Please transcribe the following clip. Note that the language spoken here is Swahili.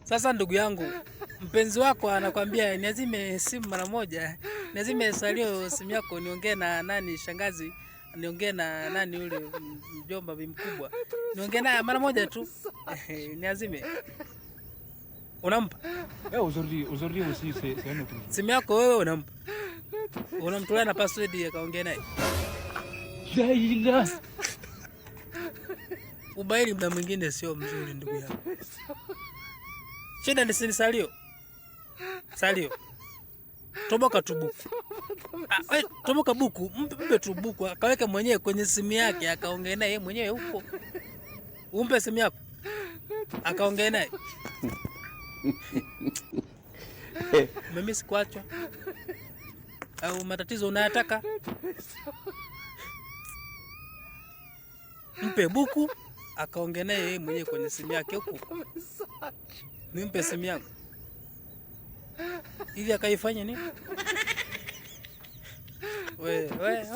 Sasa ndugu yangu, mpenzi wako anakwambia niazime simu mara moja, niazime salio simu yako niongee na nani shangazi, niongee na nani yule mjomba bi mkubwa, niongee naye mara moja tu, niazime. Unampa Eh, aujourd'hui aussi, c'est un autre jour. Simu yako wewe, unampa, unamtolea na password akaongea naye. Laila. Ubaili muda mwingine sio mzuri, ndugu yangu. Shida ni sini salio. Salio. Toboka tu buku. Ah, we, toboka buku, mpe tu buku akaweke mwenyewe kwenye simu yake akaongea naye yeye mwenyewe huko. Umpe simu yako. Akaongea naye. Mimi sikuachwa. Au matatizo unayataka? Mpe buku akaongea naye yeye mwenyewe kwenye simu yake huko. Nimpe simu yangu ili akaifanye nini? We, we, we, we.